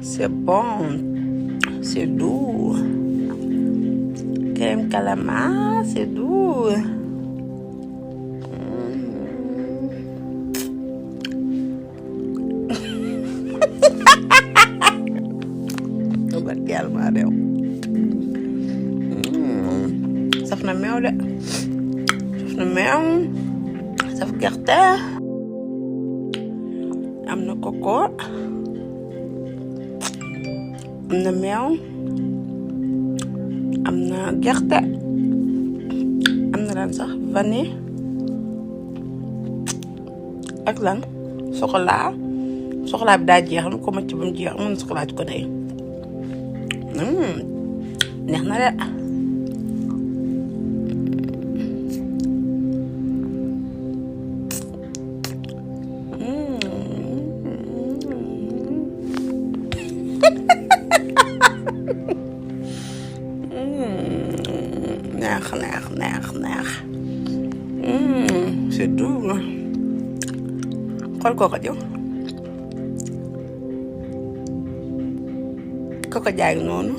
C'est bon, c'est doux. Crème calamar, c'est doux. Barke Yàlla maa réew. Saf na meew de. Saf na meew. Saf gerte. Am na coco. Am na meew. Am na gerte. Am na lan sax vanille. Ak lan chocolat. Chocolat bi daa jeex ko ma ci bu jeex mën chocolat ko day. Neex na de. neex. C'est doux. Xool koko jow. Koko jaay noonu.